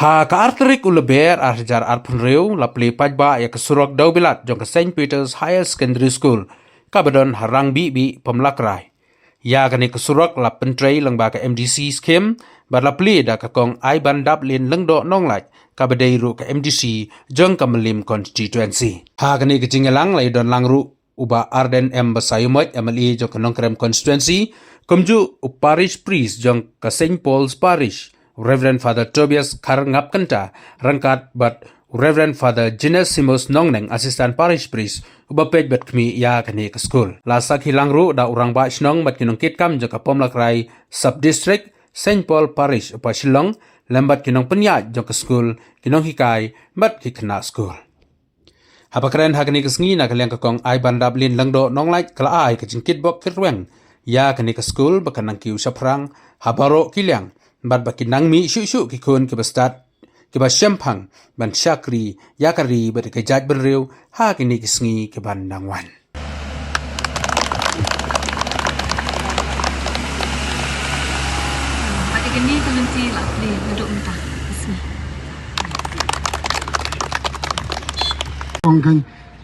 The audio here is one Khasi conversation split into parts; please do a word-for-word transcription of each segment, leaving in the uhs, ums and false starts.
Ha ka ar tarik u Lber ar hajar arphew hynriew la plie paidbah ïa ka surok dewbilat jong ka Saint Peter's Higher Secondary School kaba don ha Rangbibi, Pamlakrai. Ïa kane ka surok la pyntrei lyngba ka M D C scheme bad la plie da ka kong Aibandaplin Lyngdoh Nonglait kaba dei ruh ka M D C jong ka Mylliem constituency. Ha kane ka jingïalang la ïadon lang ruh u Bah Ardent M Basaiawmoit, M L A jong ka Nongkrem constituency, kumjuh u parish priest jong ka Saint Paul's Parish, Reverend Father Tobias Kharngapkynta, ryngkat bad u Reverend Father Genesimus Nongneng, Assistant Parish Priest, uba peit bad khmih ïa kane ka skul. La sakhi lang ruh da u Rangbah Shnong bad ki nongkitkam jong ka Pamlakrai Sub District, Saint Paul Parish, u Bah Shillong, lem bad ki nongpynïaid jong ka skul, ki nonghikai bad ki khynnah skul. Haba kren ha kane ka sngi na ka liang ka kong Aibandaplin Lyngdoh Nonglait ka la ai ka jingkitbok kitrwiang ïa kane ka skul ba kan nang kiew shaphrang ha baroh ki liang bad ba kin nang mih shuh shuh ki khun kiba stad kiba shemphang ban shakri ïa ka ri bad ka jaitbynriew ha kine ki sngi kiban nang wan. Bad ïa kane ka lynti la plie naduh mynta ka sngi. Ong kan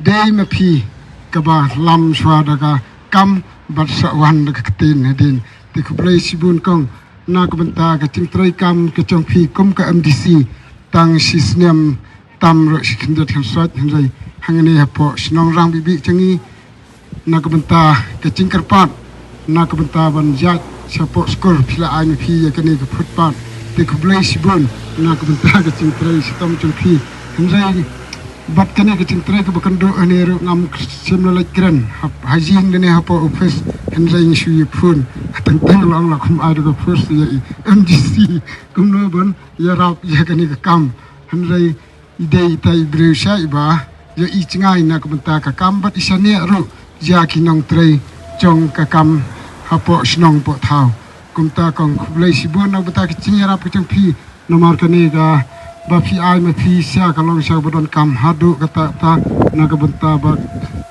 dei ma phi kaba lam shuwa da ka kam bad sa wan da ka ktien hadien. Te khublei shibun kong na ka bynta ka jingtrei kam ka jong phi kum ka M D C tang shi snem tam ruh shi khyndiat khynsoit hynrei hangne hapoh shnong Rangbibi jong ngi na ka bynta ka jingkyrpad na ka bynta ban ïaid shapoh skul phi la ai ma phi ïa kane ka footpath. Te khublei shibun na ka bynta ka jingtrei shitom jong phi. Hynrei bad kane ka jingtrei kaba kynduh hane ruh ngam shym la leit kren ha, ha ïing kane hapoh office hynrei ngi shu ïa phone. Teng teng long la kum ai da ka force ïa i M D C kumno ban ïarap ïa kane ka kam. Hynrei i dei ita i briew sha iba ïa i jngai na ka bynta ka kam bad i shaniah ruh ïa ki nongtrei jong ka kam hapoh shnong poh thaw. Kumta kong khublei shibun na ka bynta ka jingïarap ka jong phi namar kane kaba phi ai ma phi sha ka long sha kaba donkam haduh katta katta na ka bynta ba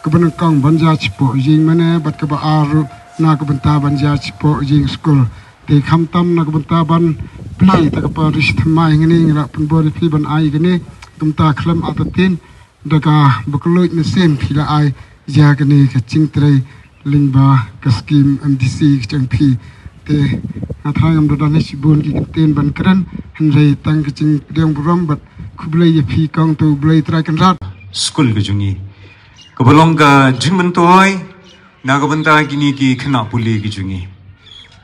kaba nyngkong ban ïa shapoh ïing mane bad kaba ar ruh na ka bynta ban ïa shapoh ïing skul. Te khamtam na ka bynta ban plie ta ka parish thymmai hangne ngi la pynbor ïa phi ban ai kane kumta khlem artatien da kaba kylluid mynsiem phi la ai ïa kane ka jingtrei lyngba ka skim M D C ka jong phi. Te nga tharai ngam da don shibun ki ktien ban kren hynrei tang ka jingpdiang burom bad khublei ïa phi kong, to U Blei Trai Kynrad. Skul ka jong ngi kaba long ka jingmyntoi na ka bynta kine ki khynnah pule ki jong ngi.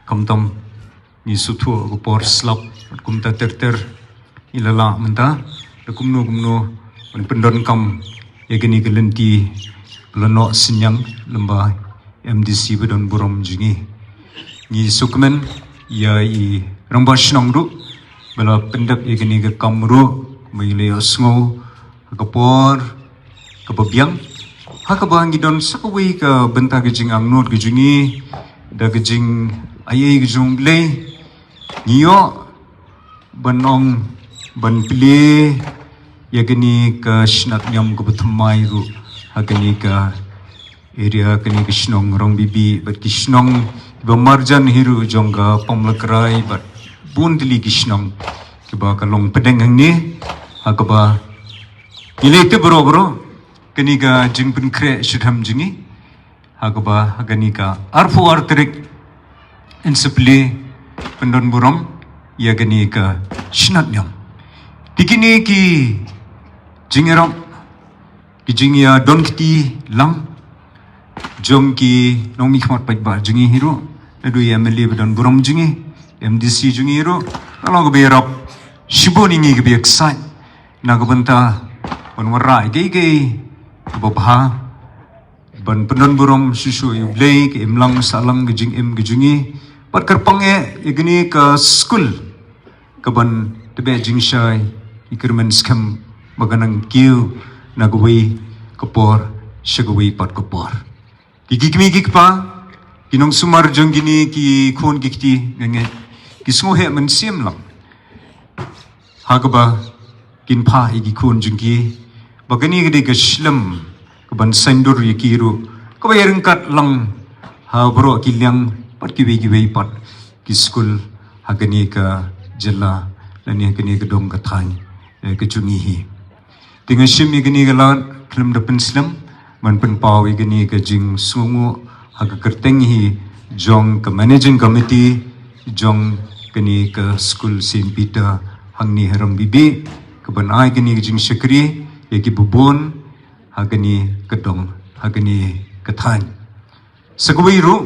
Khamtam ngi sngewthuh ka por slap bad kumta ter ter ngi la lah mynta da kumno kumno ban pyndonkam ïa kine ki lynti ba la noh synñiang lyngba M D C ba don burom jong ngi. Ngi sngewkmen ïa i rangbah shnong ruh ba la pyndep ïa kine ki kam ruh ba ngi la ïohsngew ha ka por kaba biang ha kaba ngi don sa kawei ka bynta ka jingangnud ka jong ngi da ka jingaiei ka jong U Blei. Ngi ïoh ban ong ban plie ïa kane ka shnat niam kaba thymmai ruh ha kane ka area, kane ka shnong Rangbibi bad ki shnong kiba marjan hi ruh jong ka Pamlakrai bad bun tylli ki shnong kiba ka long pdeng hangne ha kaba ngi la tip baroh baroh kane ka jingpynkhreh shitom jong ngi ha kaba ha kane ka arphew ar tarik yn sa plie pyndon burom ïa kane ka shnat niam. Te kine ki jingïarap ki jingïadon kti lang jong ki nongmihkhmat paidbah jong ngi hi ruh naduh ïa M L A ba don burom jong ngi, M D C jong ngi hi ruh ka long kaba ïarap shibun ïa ngi kaba ïaksaid na ka bynta ban wanrah ïa kaei kaei kaba bha ban pyndon burom shuh shuh ïa U Blei ka imlang sahlang ka jingim ka jong ngi bad kyrpang eh ïa kane ka skul kaban tbeh jingshai ïa ka kyrmen skhem ba kan nang kiew na kawei ka por sha kawei pat ka por. Ki, ki kmie ki kpa, ki nongsumar jong kine ki khun ki kti, nga ngeit ki sngewheh mynsiem lang ha kaba kin phah ïa ki khun jong ki ba kane ka dei ka shlem kaban saiñdur ïa ki ruh kaba ïaryngkat lang ha baroh ki liang pat kiwei kiwei pat ki skul ha kane ka jylla lane ha kane ka dong ka thaiñ, eh, ka jong ngi hi. Te nga shim ïa kane ka lad khlem da pynslem ban pynpaw ïa kane ka jingsngewnguh ha ka kyrteng hi jong ka managing committee jong kane ka skul Saint Peter hangne ha Rangbibi, kaban ai kane ka jingshakri ïa kiba bun ha kane ka dong, ha kane ka thaiñ. Sa kawei ruh,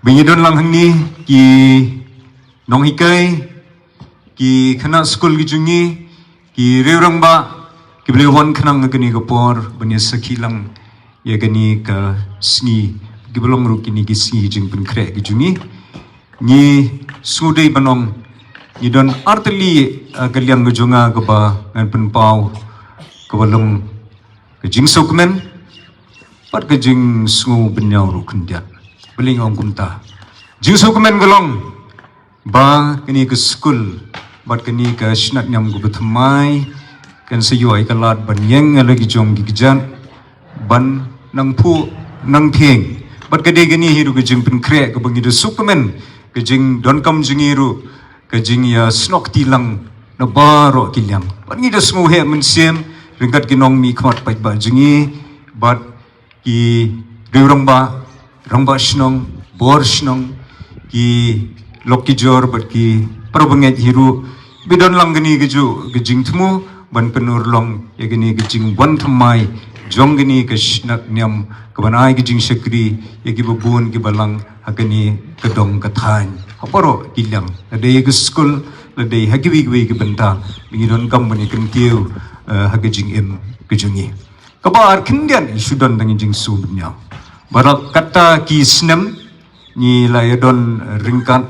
ba ngi don lang hangne ki nonghikai, ki khynnah skul ki jong ngi, ki riew rangbah, kiba la wan khnang ha kane ka por ban ïa sakhi lang ïa kane ka sngi, kiba long ruh kine ki sngi jingpynkhreh ki jong ngi. Ngi sngewdei ban ong ngi don artylli, eh, ka liang ka jong nga kaba ngan pynpaw, kaba long ka jingsngewkmen bad ka jingsngewbynñiaw ruh khyndiat. Balei nga ong kumta? Jingsngewkmen ka long ba kane ka skul bad kane ka shnat niam kaba thymmai kan sa ïoh ïa ka lad ban ïeng ïa la ki jong ki kjat ban nang phuh nang phieng. Bad ka dei kane hi ruh ka jingpynkhreh kaba ngi da sngewkmen, ka jingdonkam jong ngi ruh ka jingïasnoh kti lang na baroh ki liang. Bad ngi da sngewheh mynsiem ryngkat ki nongmihkhmat paidbah jong ngi bad ki riew rangbah, rangbah shnong, bor shnong, ki lok ki jor bad ki para bangeit hi ruh, ba don lang kane kajuh ka jingthmu ban pynurlong ïa kane ka jingwan thymmai jong kane ka shnat niam, kaban ai ka jingshakri ïa kiba bun kiba lang ha kane ka dong ka thaiñ ha baroh ki liang, lada ïa ka skul, lada ïa ha kiwei kiwei ki bynta ba ngi donkam ban ïa kyntiew, eh, ha ka jingim ka jong ngi. Kaba ar khyndiat ngi shu don tang ïa jingsngewbynñiaw. Baroh kata ki snem ngi la ïa don ryngkat,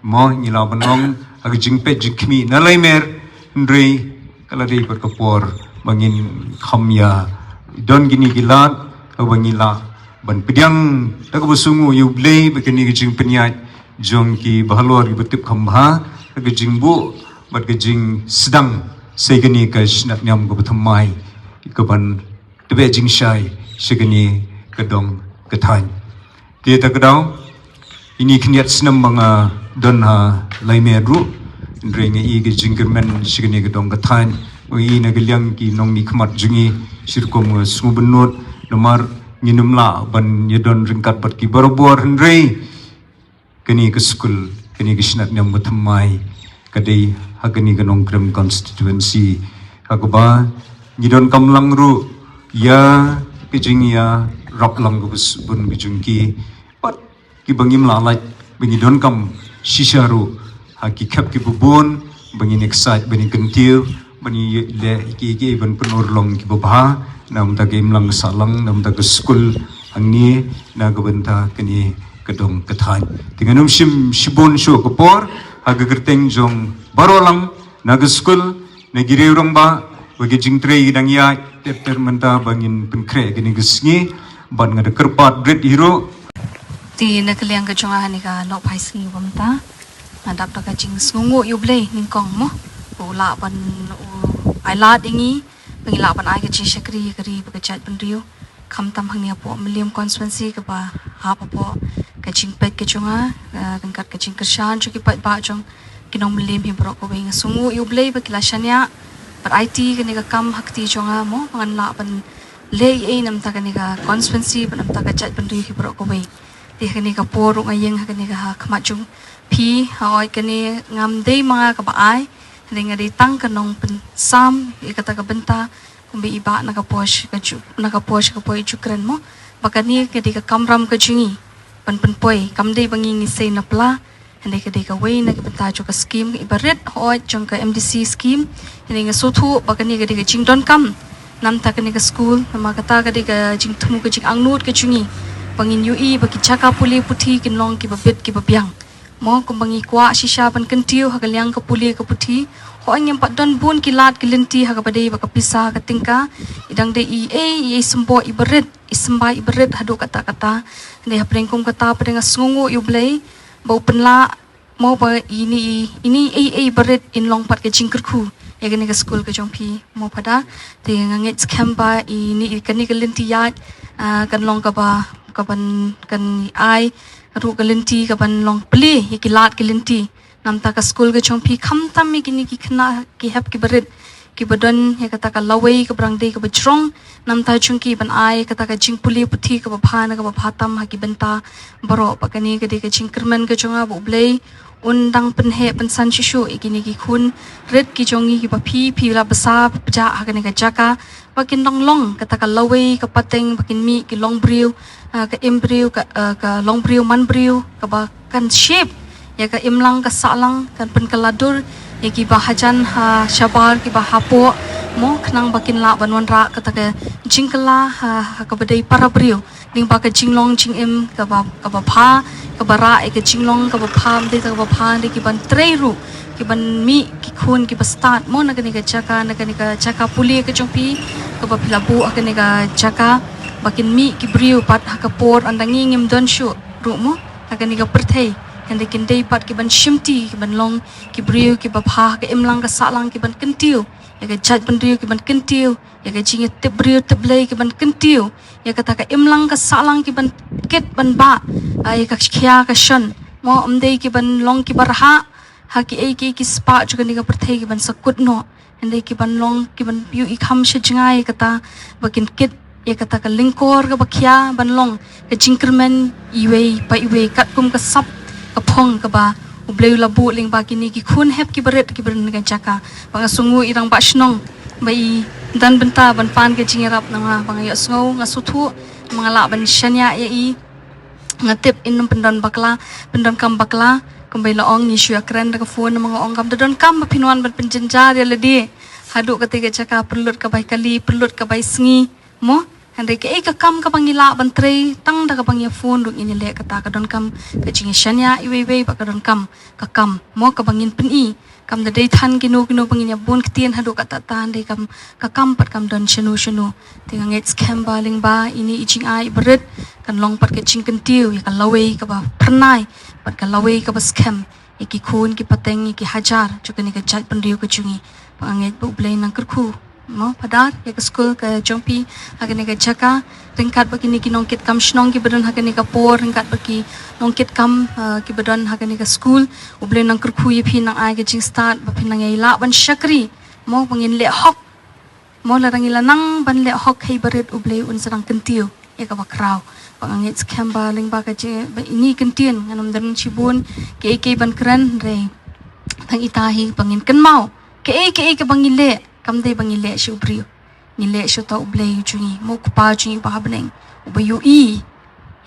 mo, ngi la ban long ha ka jingpeit jingkhmih na laimer, hynrei ka la dei pat ka por ba ngin kham ïa don kine ki lad, kaba ngi lah ban pdiang da kaba sngewnguh ïa U Blei bad kane ka jingpynïaid jong kiba halor kiba tip kham bha, ha ka jingbuh bad ka jingsdang sa ïa kane ka shnat niam kaba thymmai, kaban tbeh jingshai sha kane ka dong ka thaiñ. Te ta ka daw, ine khyndiat snem ba nga don ha laimer ruh, hynrei nga i ka jingkyrmen sha kane ka dong ka thaiñ. Nga i na ka liang ki nongmihkhmat jong ngi, shi rukom nga sngewbynnud namar ngin ym lah ban ïa don ryngkat bad ki barabor, hynrei kane ka skul, kane ka shnat niam ba thymmai ka dei ha kane ka Nongkrem constituency, ha kaba ngi donkam lang ruh ïa ka jingïarap lang kaba sbun ka jong ki, bad kiba ngim lah lait ba ngi donkam shisha ruh ha ki khep kiba bun ba ngin excite, ba ngin kyntiew, ba ngin leh ïa ki, ïa ki ban pynurlong kiba bha na bynta ka imlang sahlang, na bynta ka skul hangne, na ka bynta kane ka dong ka thaiñ. Te ngan ym shim shibun shuh ka por, ha ka kyrteng jong baroh lang na ka skul, na ki riew rangbah, bad ki jingtrei ki dang ïaid ter ter mynta ba ngin pynkhreh kane ka sngi, bad nga da kyrpad rit hi ruh. Te na ka liang ka jong nga ha kane ka lok phai sngi ba mynta, nga dap da ka jingsngewnguh ïa U Blei nyngkong, mo, ba u lah ban, u ai lad ïa ngi ba ngi lah ban ai ka jingshakri ïa ka ri bad ka jaitbynriew. Khamtam hangne hapoh Mylliem constituency kaba hap hapoh ka jingpeit ka jong nga, eh, ryngkat ka jingkyrshan jong ki paidbah jong ki nong Mylliem hi baroh kawei, nga sngewnguh ïa U Blei ba ki la shaniah bad aiti kane ka kam ha kti jong nga, mo, ba ngan lah ban leh ei ei na bynta kane ka constituency bad na bynta ka jaitbynriew hi baroh kawei. Te ha kane ka por ruh nga ïeng ha kane ka ha khmat jong phi, hooid kane ngam dei ma nga kaba ai, hynrei nga dei tang ka nongpynsam ïa kata ka bynta, kumba i bah na ka por sha ka ju, na ka por sha ka por i ju kren, mo, ba kane ka dei ka kamram ka jong ngi ban pynpoi, kam dei ba ngi ngi sei na pla, hynrei ka dei kawei na ka bynta jong ka skim iba rit, hooid, jong ka M D C skim. Hynrei nga sngewthuh ba kane ka dei ka jingdonkam na bynta kane ka skul, namar kata ka dei ka jingthmu, ka jingangnud ka jong ngi ba ngin ïohi ba ki jaka pule puthi kin long kiba bit kiba biang. Mo, kumba ngi kwah shisha ban kyntiew ha ka liang ka pule ka puthi, hooid, ngim pat don bun ki lad ki lynti ha kaba dei bad ka pisa ka tyngka, i dang dei i ei i ei symboh iba rit, i symbai iba rit haduh katta katta. Hynrei hapdeng kum kata pat nga sngewnguh ïa U Blei ba u pynlah, mo, ba ine i, ine i ei ei iba rit in long pat ka jingkyrkhu ïa kane ka skul ka jong phi, mo, Phadar. Te nga ngeit skhem ba ine i, kane ka lynti ïaid, ah, kan long kaba, kaban, kan ai ruh ka lynti kaban long plie ïa ki lad ki lynti namta ka skul ka jong phi, khamtam ïa kine ki khynnah ki hep ki barit kiba don ïa kata ka lawei kaba dang dei kaba jrong namta jong ki ban ai kata ka jingpule puthi kaba bha na kaba bha tam ha ki bynta baroh. Bad kane ka dei ka jingkyrmen ka jong nga ba U Blei un dang pynheh pynsan shuh shuh ïa kine ki khun rit ki jong ngi kiba phi, phi la bsa pjah ha kane ka jaka ba kin dang long kata ka lawei ka pateng, ba kin mih ki long briew, ah, ka im briew, ka, ah, ka long briew man briew kaba kan shape ïa ka imlang ka sahlang, kan pynkylla dur ïa kiba hajan ha shabar, kiba hapoh, mo, khnang ba kin lah ban wanrah kata ka jingkylla ha, ha kaba dei para briew. Lyngba ka jinglong jingim kaba, kaba bha, kaba rah ïa ka jinglong kaba bha, ym dei tang kaba bha, dei ki ban trei ruh, ki ban mih ki khun kiba stad, mo, na kane ka jaka, na kane ka jaka pule ka jong phi kaba phi la buh ha kane ka jaka, ba kin mih ki briew pat ha ka por ynda ngi ngim don shuh ruh, mo, ha kane ka pyrthei. Hynrei kin dei pat ki ban shimti, ki ban long ki briew kiba bha ha ka imlang ka sahlang, ki ban kyntiew ïa ka jaitbynriew, ki ban kyntiew ïa ka jingïatip briew tip Blei, ki ban kyntiew ïa kata ka imlang ka sahlang, ki ban kit ban bah, ah, ïa ka khia ka shon, mo, ym dei ki ban long kiba rhah ha kiei kiei ki spah jong kane ka pyrthei, ki ban sa kut noh. Hynrei ki ban long, ki ban ïohi kham sha jngai ïa kata, ba kin kit ïa kata ka lyngkor kaba khia ban long ka jingkyrmen iwei pa iwei katkum ka sap ka phong kaba U Blei u la buh lyngba kine ki khun hep kiba rit kiba rit na ka jaka. Ba nga sngew i rangbah shnong ba i don bynta ban pan ka jingïarap na nga, ba nga ïohsngew, nga sngewthuh, ba nga lah ban shaniah ïa i. Nga tip in ym pyndon bakla, pyndonkam bakla, kumba i la ong, ngi shu ïakren da ka phone, namar nga ong kam da donkam ba phin wan ban pynjynjar ïa lade haduh katei ka jaka, pynlut ka bai kali, pynlut ka bai sngi, mo. Hynrei kaei ka kam kaba ngi lah ban trei tang da kaba ngi ïa phone ruh ngin ïaleh, kata ka donkam ka jingïashaniah iwei iwei, ba ka donkam ka kam, mo, kaba ngin pyni. Kam da dei than kino kino ba ngin ïa bun ktien haduh katta katta, hynrei kam, ka kam pat kam don shano shano. Te nga ngeit skhem ba lyngba ine i jingai barit kan long pat ka jingkyntiew ïa ka lawei kaba phyrnai bad ka lawei kaba skhem ïa ki khun ki pateng, ïa ki hajar jong kane ka jaitbynriew ka jong ngi. Ba nga ngeit ba U Blei un nang kyrkhu, mo, Phadar, ïa ka skul ka jong phi ha kane ka jaka, ryngkat bad kine ki nongkitkam shnong kiba don ha kane ka por, ryngkat bad ki nongkitkam, ah, kiba don ha kane ka skul. U Blei un nang kyrkhu ïa phi, nang ai ka jingstad ba phin nang ïai lah ban shakri, mo, ba ngin leh hok, mo, lada ngi la nang ban leh hok ha i barit, U Blei un sa nang kyntiew ïa kaba khraw. Ba nga ngeit skhem ba lyngba ka jing, ba ine i kyntien ngan ym don shibun kiei kiei ban kren, hynrei tang ita hi ba ngin kynmaw, kaei kaei kaba ngi leh kam dei ba ngi leh sha u briew, ngi leh sha uta U Blei u jong ngi, mo, u Kpa jong ngi uba ha bneng, uba ïohi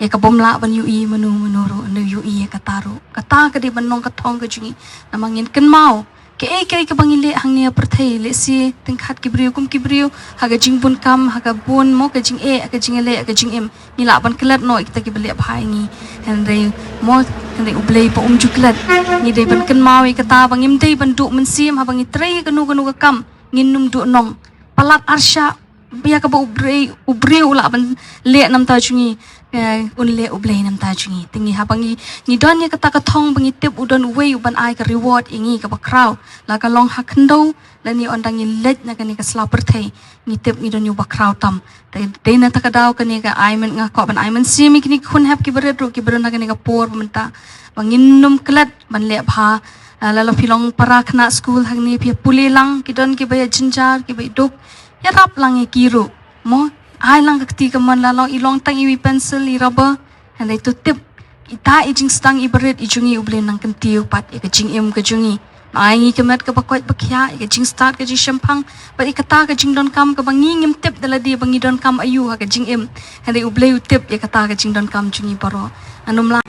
ïa ka bym lah ban ïohi mano mano ruh, un ïohi ïa kata ruh. Kata ka dei ban long ka thong ka jong ngi, namar ngin kynmaw kaei kaei kaba ngi leh hangne ha pyrthei, lehse tyngkhat ki briew kum ki briew ha ka jingbun kam, ha ka bun, mo, ka jingeh, ha ka jingïaleh, ha ka jingim, ngi lah ban klet noh ïa kita kiba leh bha ïa ngi. Hynrei, mo, hynrei U Blei pat um ju klet. Ngi dei ban kynmaw ïa kata ba ngim dei ban duh mynsiem haba ngi trei ïa kano kano ka kam, ngin ym duh nong. Palat arshah ïa kaba u briew, u briew u lah ban leh na bynta jong ngi, eh, un leh U Blei na bynta jong ngi. Te ngi, haba ngi, ngi don ïa kata ka thong ba ngi tip u don uwei u ban ai ka reward ïa ngi kaba khraw, la ka long ha khyndew lane ynda ngi leit na kane ka sla pyrthei, ngi tip ngi don ïa uba khraw tam. Te dei na kata ka daw kane ka ai myn, nga kwah ban ai mynsiem ïa kine ki khun hep kiba rit ruh kiba don ha kane ka por ba mynta, ba ngin ym klet ban leh bha. Ah, lada phi long para khynnah skul hangne, phi ïa pule lang, ki don kiba ïa jynjar, kiba ïa duk, ïarap lang ïa ki ruh, mo. Ai lang ka kti kamon, la long i long tang iwei i pencil, i rubber, hynrei to tip, ita i jingsdang iba rit i jong ngi, U Blei un nang kyntiew pat ïa ka jingim ka jong ngi. Ai ngi ka met kaba koit ba khiah, ïa ka jingstad, ka jingshemphang, bad ïa kata ka jingdonkam kaba ngi ngim tip da lade ba ngi donkam aïu ha ka jingim, hynrei U Blei u tip ïa kata ka jingdonkam jong ngi baroh. Ngan ym lah.